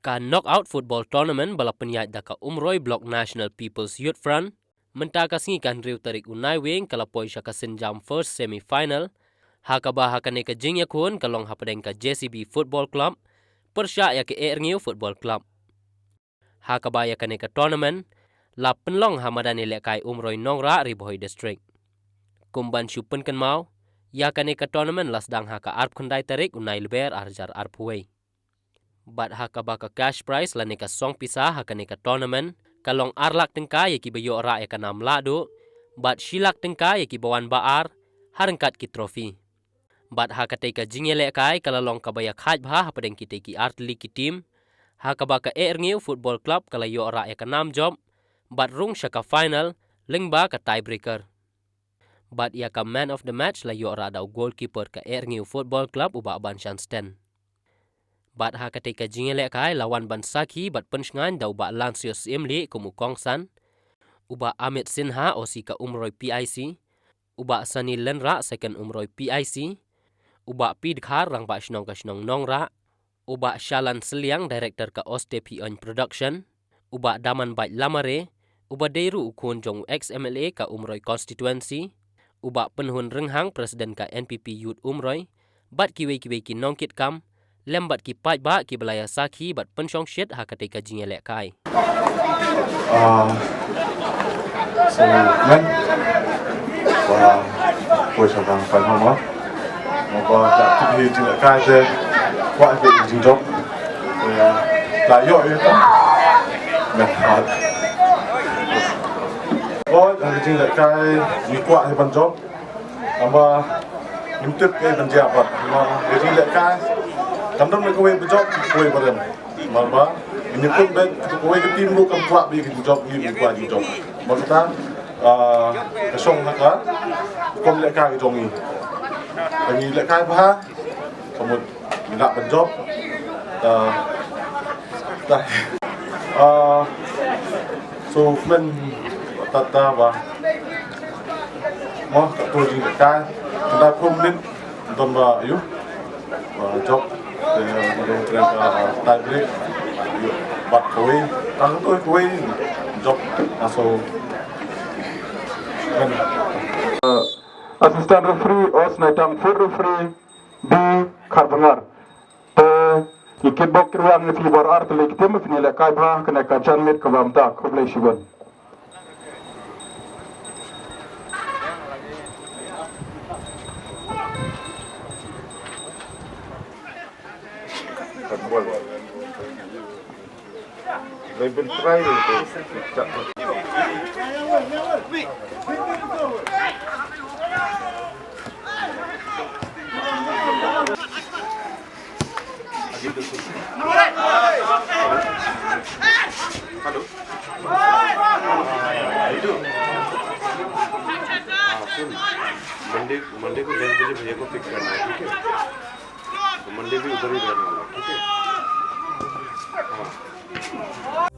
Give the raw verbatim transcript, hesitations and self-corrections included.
Ka knockout football tournament ba la pynïaid da ka Umroi Block National People's Youth Front mynta ka sngi ka hynriew tarik u Naiwieng ka la poi sha ka sienjam first semi-final, ha kaba ha kane ka jingïakhun ka long hapdeng ka J C B Football Club pyrshah ïa ka Ehrngiew Football Club. Ha kaba ïa kane ka tournament la pynlong ha madan ïalehkai Umroi Nongrah, Ri Bhoi District. Kum ban shu pynkynmaw, ïa kane ka tournament la sdang ha ka arphew khyndai tarik u Nailber ar hajar arphew wei. Bad ha kaba ka cash prize lane ka song pisa ha kane ka tournament ka long ar lak tyngka ïa kiba ïoh rah ïa ka nam lahduh, bad shi lak tyngka ïa kiba wan ba ar, ha ryngkat ki trophy. Bad ha katei ka jingïalehkai ka la long kaba ïakhaid bha hapdeng kitei ki artylli ki team, ha kaba ka Ehrngiew Football Club ka la ïoh rah ïa ka nam jop bad rung sha ka final lyngba ka tiebreaker. Bad ïa ka man of the match la ïoh rah da u goalkeeper ka Ehrngiew Football Club, u Bah Banshan Sten. Bad ha katei ka jingïalehkai la wan ban sakhi bad pynshngaiñ da u Bah Lansius Syiemlieh kum u kongsan, u Bah Amit Sinha, O C ka Umroi P I C, u Bah Sani Lynrah, Second Umroi P I C, u Bah P Dkhar, Rangbah Shnong ka shnong Nongrah, u Bah Shalan Sylliang, Director ka Oste Phi Oin Production, u Bah Damanbait Lamare, uba dei ruh u khun jong u ex M L A ka Umroi constituency, u Bah Pynhun Rynghang, President ka N P P Youth Umroi, bad kiwei kiwei ki nongkitkam, lem bad ki paidbah kiba la ïa sakhi bad pynshongshit ha katei ka jingïalehkai. Ah, so, men, wa, poi sha ka final mo. Mo ba ka tip hi jingïalehkai te, kwah hi jingjop. Eh, la ïoh ïa ka. Men, ha. Oi, ka jingïalehkai, ngi kwah hi ban jop. Haba ngim tip kaei ban jia pat. Haba ka jingïalehkai, kam don kawei ba jop, kawei ba rem. Namar ba ngin ïakut beit, kawei ka team ruh kam kwah ba ïa ka jingjop, ngi ruh ngi kwah jingjop. Bad kata, ah, ka shong ha ka rukom lehkai ka jong ngi. Ba ngi lehkai bha, ka mut ngi lah ban jop. Ah, ta, ah, so, kmen, ta, ta ba. Mo, katto jingïalehkai. Khyndai phew minit, don ba, ïoh, ba jop. Te, ba don tren ka, ah, tie break. Ïoh, bat kawei. Tang katto kawei, jop. Ah, so, kmen. Uh, assistant referee, Os Naitang, fourth referee, B Kharbngar. Te, ïa ki bok ki riang ïa phi baroh artylli ki team, phin ïalehkai bha ha kane ka janmiet kaba mynta, khublei shibun. Hello. हाँ, सुन, मंडे, मंडे को दस बजे भैया को पिक करना है, ठीक है? तो मंडे भी उधर ही रहने वाला है, ठीक है? हाँ।